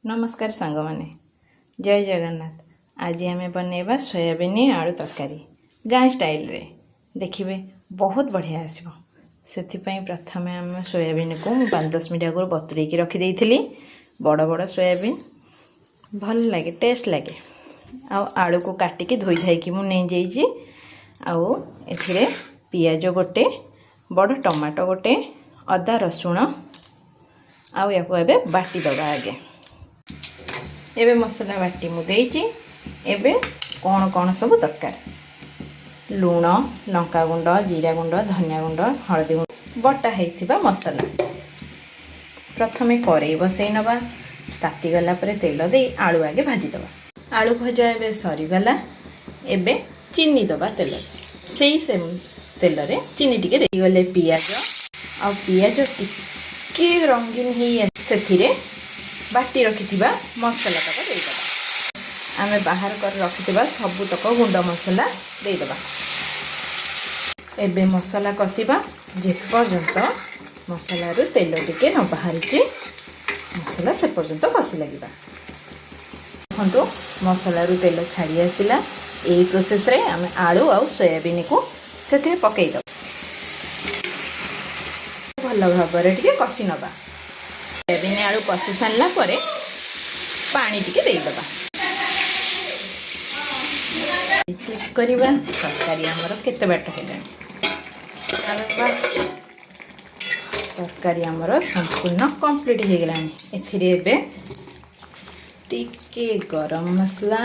ନମସ୍କାର ସାଙ୍ଗମାନେ, ଜୟ ଜଗନ୍ନାଥ। ଆଜି ଆମେ ବନେଇବା ସୋୟାବିନ୍ ଆଳୁ ତରକାରୀ ଗାଁ ଷ୍ଟାଇଲରେ। ଦେଖିବେ, ବହୁତ ବଢ଼ିଆ ଆସିବ। ସେଥିପାଇଁ ପ୍ରଥମେ ଆମେ ସୋୟାବିନ୍କୁ ମୁଁ 5-10 ମିନିଟ୍ ଆଗରୁ ବତୁରେଇକି ରଖିଦେଇଥିଲି। ବଡ଼ ବଡ଼ ସୋୟାବିନ୍ ଭଲ ଲାଗେ, ଟେଷ୍ଟ ଲାଗେ। ଆଉ ଆଳୁକୁ କାଟିକି ଧୋଇ ଧାଇକି ମୁଁ ନେଇଯାଇଛି। ଆଉ ଏଥିରେ ପିଆଜ ଗୋଟେ, ବଡ଼ ଟମାଟୋ ଗୋଟେ, ଅଦା, ରସୁଣ। ଆଉ ୟାକୁ ଏବେ ବାଟିଦେବା ଆଗେ। ଏବେ ମସଲା ବାଟି ମୁଁ ଦେଇଛି। ଏବେ କ'ଣ କ'ଣ ସବୁ ଦରକାର? ଲୁଣ, ଲଙ୍କା ଗୁଣ୍ଡ, ଜିରା ଗୁଣ୍ଡ, ଧନିଆ ଗୁଣ୍ଡ, ହଳଦୀ ଗୁଣ୍ଡ, ବଟା ହେଇଥିବା ମସଲା। ପ୍ରଥମେ କରେଇ ବସେଇ ନେବା। ତାତିଗଲା ପରେ ତେଲ ଦେଇ ଆଳୁ ଆଗେ ଭାଜିଦେବା। ଆଳୁ ଭଜା ଏବେ ସରିଗଲା। ଏବେ ଚିନି ଦେବା ତେଲ, ସେଇ ସେମ୍ ତେଲରେ ଚିନି ଟିକେ ଦେଇଗଲେ ପିଆଜ। ଆଉ ପିଆଜ ଟିକେ ରଙ୍ଗୀନ ହେଇ ସେଥିରେ ବାଟି ରଖିଥିବା ମସଲାତକ ଦେଇଦେବା। ଆମେ ବାହାର କରି ରଖିଥିବା ସବୁତକ ଗୁଣ୍ଡ ମସଲା ଦେଇଦେବା। ଏବେ ମସଲା କଷିବା, ଯେପର୍ଯ୍ୟନ୍ତ ମସଲାରୁ ତେଲ ଟିକେ ନ ବାହାରିଛି, ମସଲା ସେ ପର୍ଯ୍ୟନ୍ତ କଷି ଲାଗିବା। ଦେଖନ୍ତୁ, ମସଲାରୁ ତେଲ ଛାଡ଼ି ଆସିଲା। ଏଇ ପ୍ରୋସେସ୍ରେ ଆମେ ଆଳୁ ଆଉ ସୋୟାବିନ୍କୁ ସେଥିରେ ପକାଇଦେବା। ଭଲ ଭାବରେ ଟିକେ କଷି ନେବା। ସୋୟାବିନ୍ ଆଳୁ କଷି ସାରିଲା ପରେ ପାଣି ଟିକେ ଦେଇଦେବା। ଚେକ୍ କରିବା ତରକାରୀ ଆମର କେତେ ବାଟ ହେଲାଣି। ଆରେ ବାଃ, ତରକାରୀ ଆମର ସମ୍ପୂର୍ଣ୍ଣ କମ୍ପ୍ଲିଟ୍ ହେଇଗଲାଣି। ଏଥିରେ ଏବେ ଟିକେ ଗରମ ମସଲା